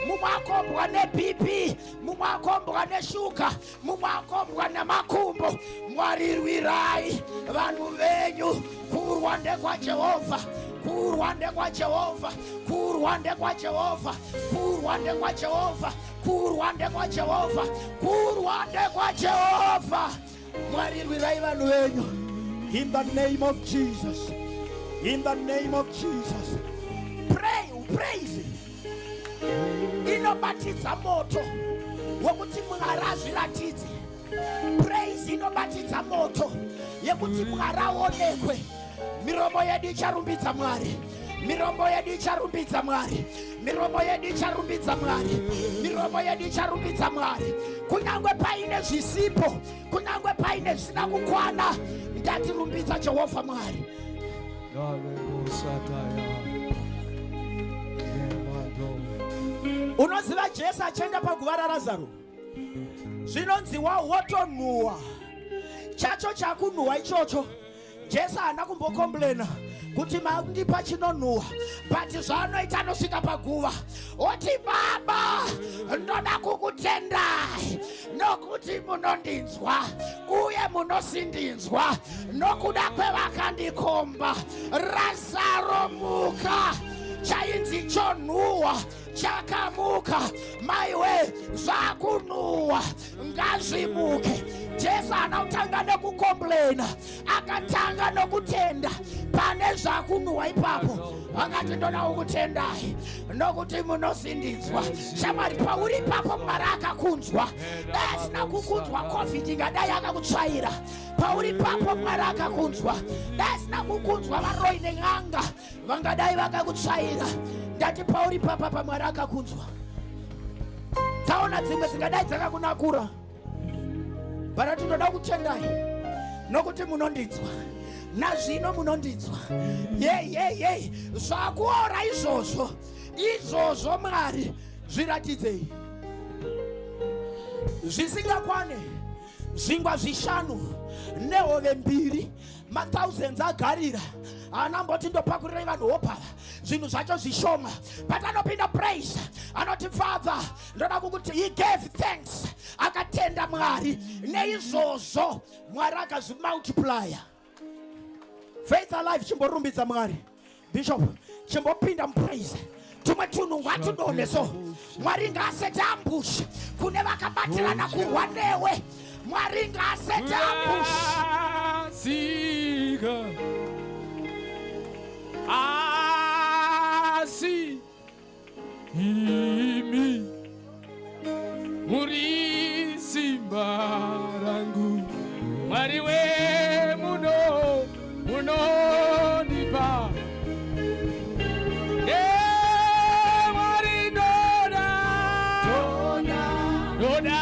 [SPEAKER 1] mumwe akombwa neBP, mumwe akombwa neshuga, mumwe akombwa nemakumbo. Mwari, rwirai vanhu venyu. Kurwa ndekwaJehovha, kurwa ndekwaJehovha, kurwa ndekwaJehovha, kurwa ndekwaJehovha, kurwa ndekwaJehovha, kurwa ndekwaJehovha. Mwari, rwirai vanhu venyu. In the name of Jesus, in the name of Jesus. Pray, praise inobatidza moto wekuti Mwari azviratidze. Praise inobatidza moto yekuti Mwari aonekwe. Miromo yedu icharumbidza Mwari, miromo yedu icharumbidza Mwari, miromo yedu icharumbidza Mwari, miromo yedu icharumbidza Mwari, kunyange paine zvisipo, kunyange paine zvisina kukwana. Ndatirumbidza Jehovha Mwari.
[SPEAKER 4] Nalemusataya. Nemando.
[SPEAKER 1] Unoziva, Jesu achienda paguva raRazaro, zvinonzi wotonhuhwa chacho chakunhuhwa ichocho. Jesu haana kumbocomplaina kuti mandipa chinonhuhwa, but zvaanoita, anosvika paguva oti, "Baba, ndoda kukutendai nokuti munondinzwa uye munosindinzwa nokuda kwevakandikomba. Razaro, muka!" Chainzi chonhuhwa chakamuka. Maiwe, zvakunhuhwa ngazvimuke. Jesu haana kutanga nekucomplaina, akatanga nokutenda pane zvakunhuhwa ipapo. Akati, "Ndoda kukutendai nokuti munosindinzwa." Shamwari, pauri ipapo Mwari akakunzwa. Dai asina kukunzwa, COVID ingadai akakutsvaira. Pauri ipapo Mwari akakunzwa. Dai asina kukunzwa, varoi nen'anga vangadai vakakutsvaira. Ndati pauri papa paMwari akakunzwa. Tsaona dzimwe dzingadai dzakakunakura, but tinoda kutendai nokuti munondinzwa. Nazvino munondinzwa. Yei, yei, yei, zvakuora izvozvo, izvozvo Mwari zviratidzei. Zvisingakwane zvingwa zvishanu nehove mbiri, mathousands agarira. Haana mboti, "Ndopakurirai vanhu hopava." Zvinhu zvacho zvishoma, but anopinda praise, anoti, "Father, ndoda kukuti." He gave thanks, akatenda Mwari. Neizvozvo Mwari akazvimultiplya. Faith Alive, chimborumbidza Mwari. Bishop, chimbopinda mupraise. Tumwe tunhu ngatidonhe so. Mwari ngaasete ambush kune vakabatirana kurwa newe. Mwari ngaasete ambush.
[SPEAKER 4] Asika asi imi muri simba rangu. Mwari wemuno munondipa. Mwari, ndoda, ndoda,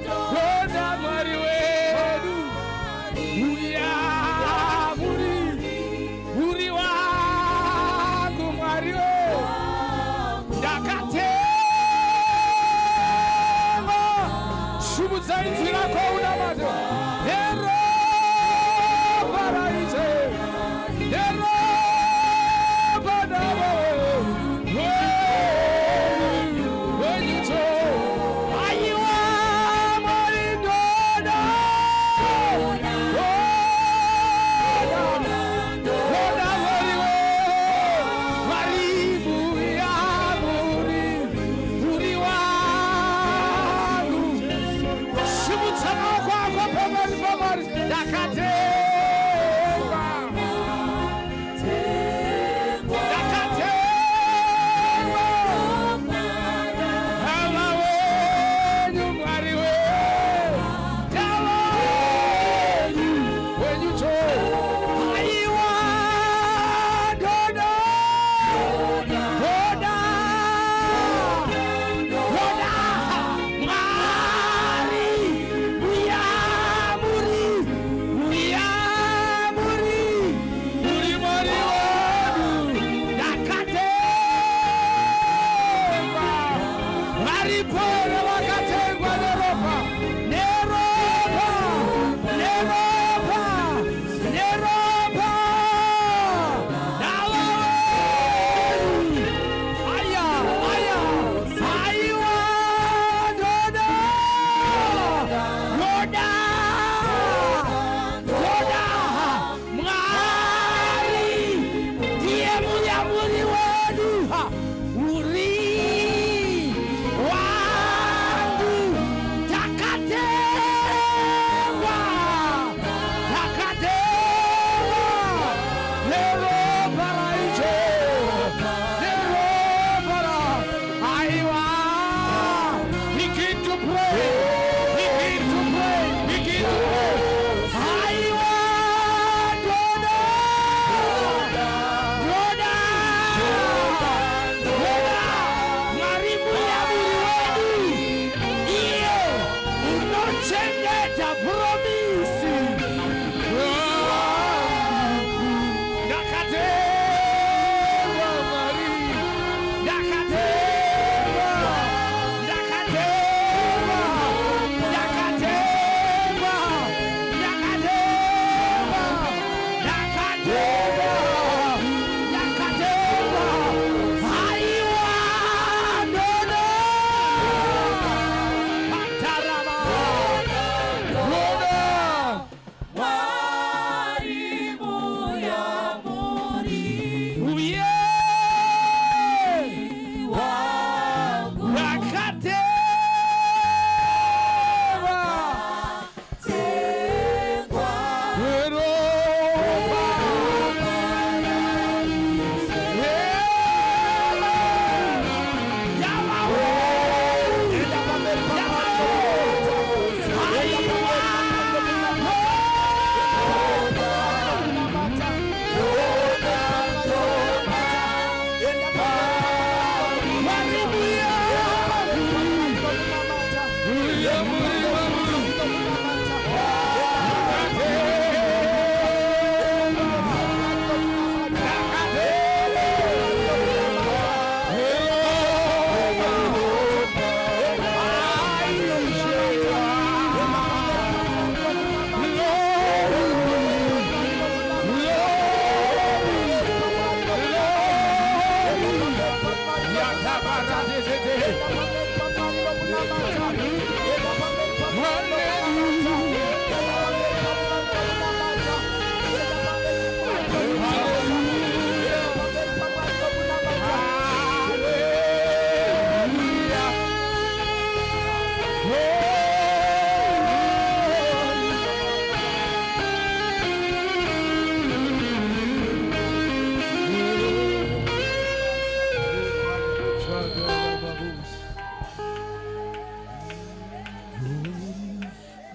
[SPEAKER 4] ndoda. Mwari wedu uya muri wangu. Mwari we, ndakatengwa. Simudza inzwi rako unamate. Neropa raite neropa navo wenyuto. Aiwa, Mwari, ndoda, ndoda, ndoda. Mwari we, Mwari muya muri wangu. Simudza.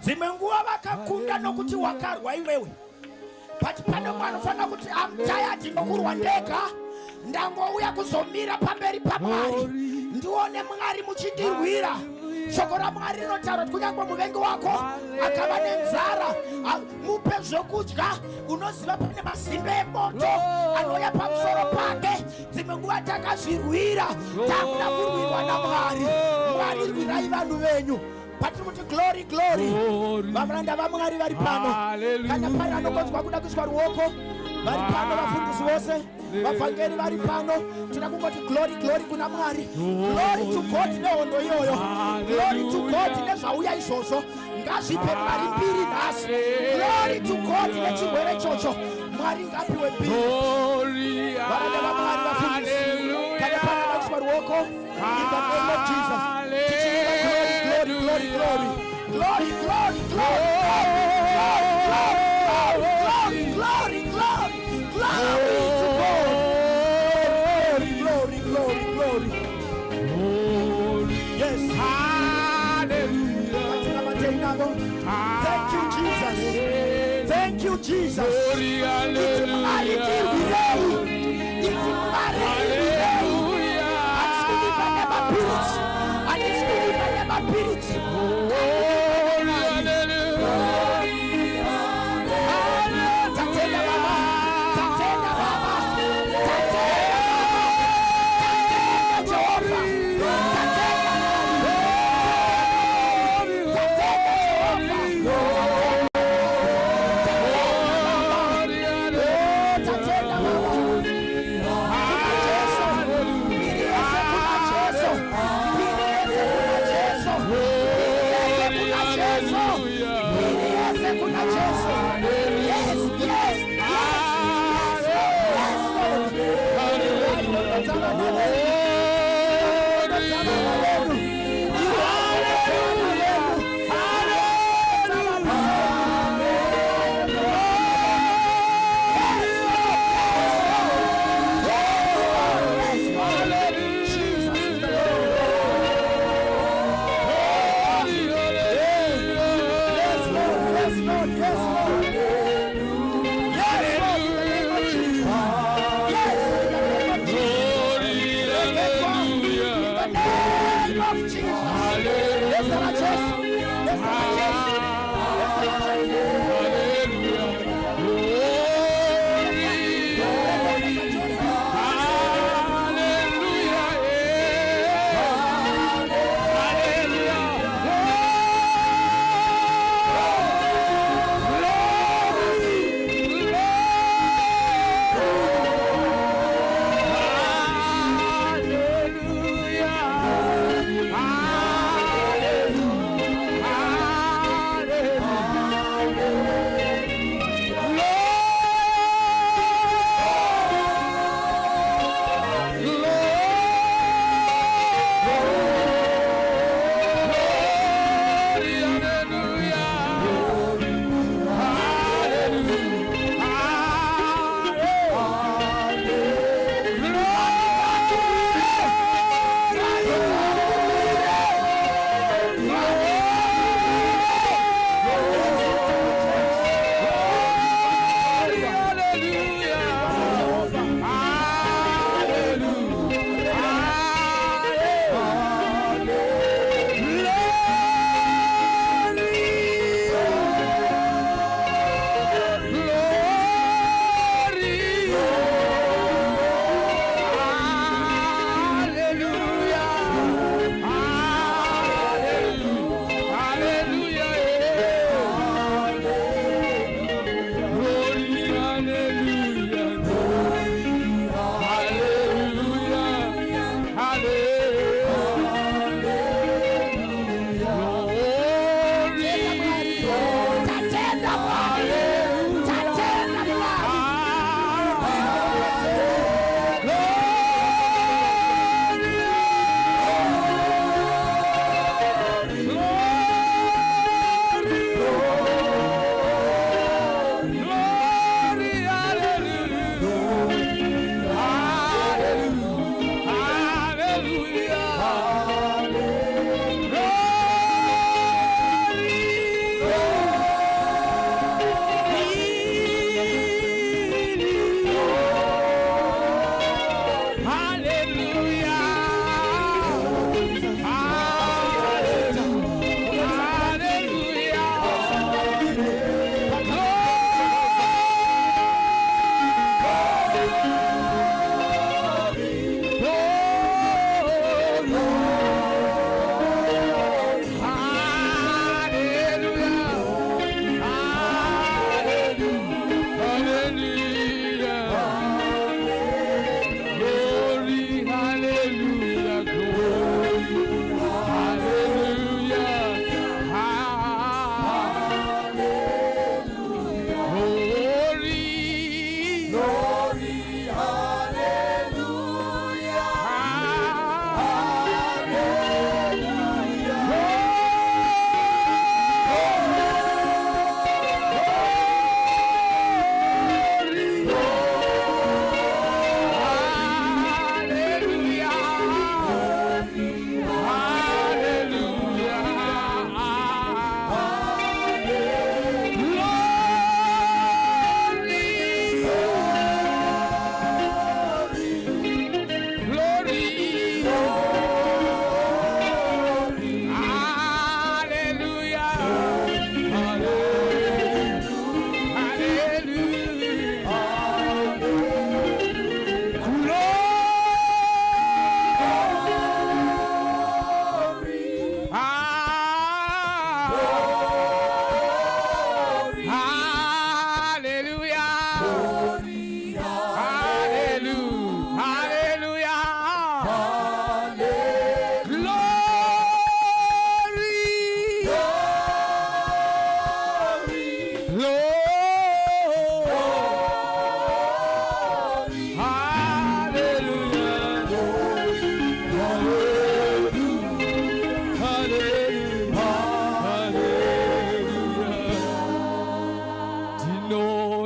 [SPEAKER 1] Dzimwe nguva vakakunda nokuti wakarwa iwewe, but pane mumwe anofanira kuti, "Am tired nokurwa ndega, ndangouya kuzomira pamberi paMwari, ndione Mwari muchindirwira." Shoko raMwari rinotaura kuti kunyange muvengi wako akava nenzara, mupe zvokudya. Unoziva pane masimbe emoto anouya pamusoro pake. Dzimwe nguva takazvirwira, takuda kurwirwa naMwari. Mwari, rwirai vanhu venyu. Patiri kuti glory, glory, varanda vaMwari vari pano, kana pane anokonzwa kuda kuiswa ruoko, vari pano, vafundisi vose, vavhangeri vari pano, tinoda kungoti glory, glory kuna Mwari. Glory to God nehondo iyoyo. Glory to God nezvauya izvozvo. Ngazvipe Mwari mbiri nhasi. Glory to God nechirwere ichocho. Mwari ngapiwe mbiri. Varanda vaMwari, vafundisi, kana pane anoda kuiswa ruoko, in the name of Jesus, tichiimba glory, glory, glory, glory, glory, glory, glory, glory, glory, glory, glory to God. Glory, glory, glory, glory. Yes. Ngatinamatei navo. Thank you, Jesus. Thank you, Jesus. Iti, "Mwari, ndirwirei." Iti, "Mwari, ndirwirei." Handisi kuvimba nemapiritsi, handisi kuvimba nemapiritsi. Tatenda Baba, tatenda Baba, tatenda Baba, tatenda Jehovha, tatenda Mwari, tatenda Jehovha, tatenda Baba. Oh, tatenda Baba.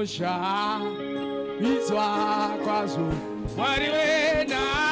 [SPEAKER 4] Ndinoshamiswa kwazvo, Mwari wenhamo.